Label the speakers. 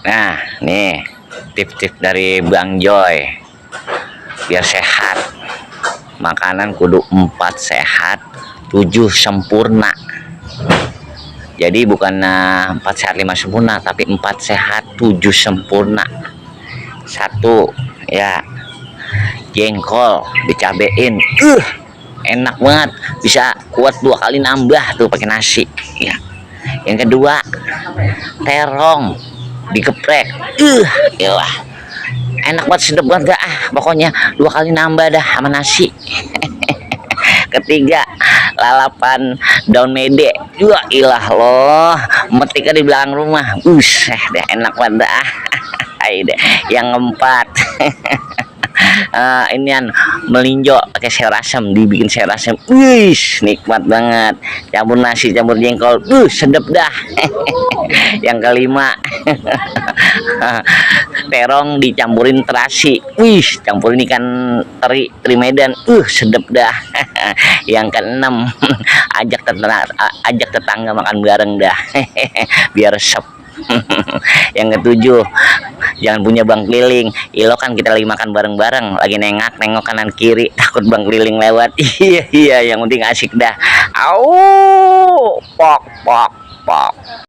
Speaker 1: Nah, nih tips-tips dari Bang Joy biar sehat. Makanan kudu 4 sehat, 7 sempurna. Jadi bukan 4 sehat 5 sempurna, tapi 4 sehat 7 sempurna. Satu, ya, jengkol dicabein, enak banget, bisa kuat 2 kali nambah tuh pakai nasi. Ya. Yang kedua, terong digeprek, ilah, enak banget, sedap banget dah, pokoknya 2 kali nambah dah sama nasi. Ketiga, lalapan daun mede, ilah loh, metiknya di belakang rumah, deh enak banget dah. Yang keempat, inian melinjo pakai sayur asem, dibikin sayur asem, nikmat banget, campur nasi campur jengkol, sedap dah. Yang kelima, terong dicampurin terasi, campurin ikan teri Medan, sedap dah. Yang keenam, ajak tetangga makan bareng dah. Biar resep. Yang ketujuh, jangan punya bang keliling. Ilo kan kita lagi makan bareng-bareng, lagi nengok kanan kiri, takut bang keliling lewat. Iya, yang penting asik dah. Au, pok pok pok.